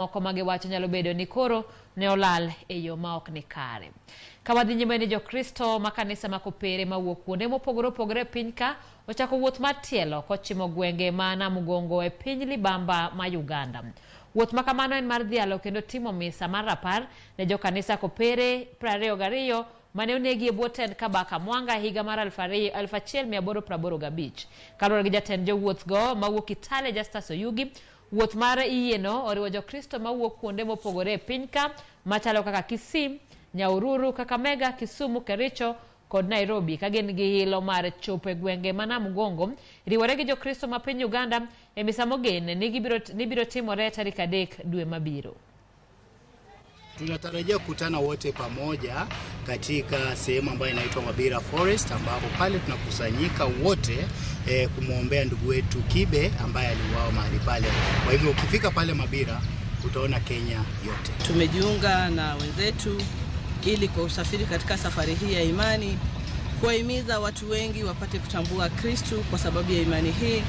Moko ma giwacho nyalo bedo ni koro ne olal e yo ma ok ni kare. Ka wadhi nyime ni Jokristo ma kanisa ma Kopere mawuok kuonde mopogore opogore e piny ka ochako wuoth mar tielo kochimo gwenge ma Namugongo e piny libamba ma Uganda. Wuoth ma kamano en mar dhialo kendo timo misa mar rapar ne jokanisa Kopere 22 mane onegi e bwo tend Kabaka Mwanga e higa mar 1885. Kaluwore gi jatend jowuoth go mawuok Kitale Justus Oyugi, wuoth mar yieno oriwo Jokristo mawuok kuonde mopogore e piny ka machalo kaka Kisii, Nyahururu, Kakamega, Kisumu, Kericho kod Nairobi ka gin gi hilo mar chopo e gwenge ma Namugongo riwore gi Jokristo ma piny Uganda e misa mogen ni biro timore tarik 3 dwe mabiro. Tunatarajia kukutana wote pamoja katika sehemu ambayo inaitwa Mabira Forest, ambapo pale tunakusanyika wote kumwombea ndugu wetu Kibe ambaye aliuawa mahali pale. Kwa hivyo ukifika pale Mabira utaona Kenya yote. Tumejiunga na wenzetu ili kwa usafiri katika safari hii ya imani, kuwahimiza watu wengi wapate kutambua Kristu kwa sababu ya imani hii,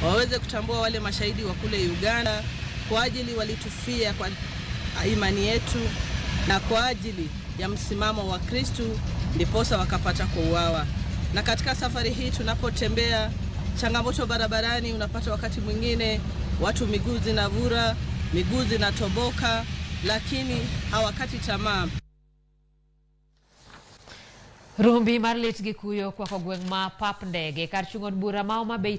waweze kutambua wale mashahidi wa kule Uganda kwa ajili walitufia kwa imani yetu na kwa ajili ya msimamo wa Kristu ndiposa wakapata kuuawa. Na katika safari hii tunapotembea, changamoto barabarani, unapata wakati mwingine watu miguu zinavura, miguu zinatoboka, lakini hawakati tamaa. Rumbi mar lit gi kuyo kwako gweng' ma pap ndege kar chung' od bura ma Homa Bay.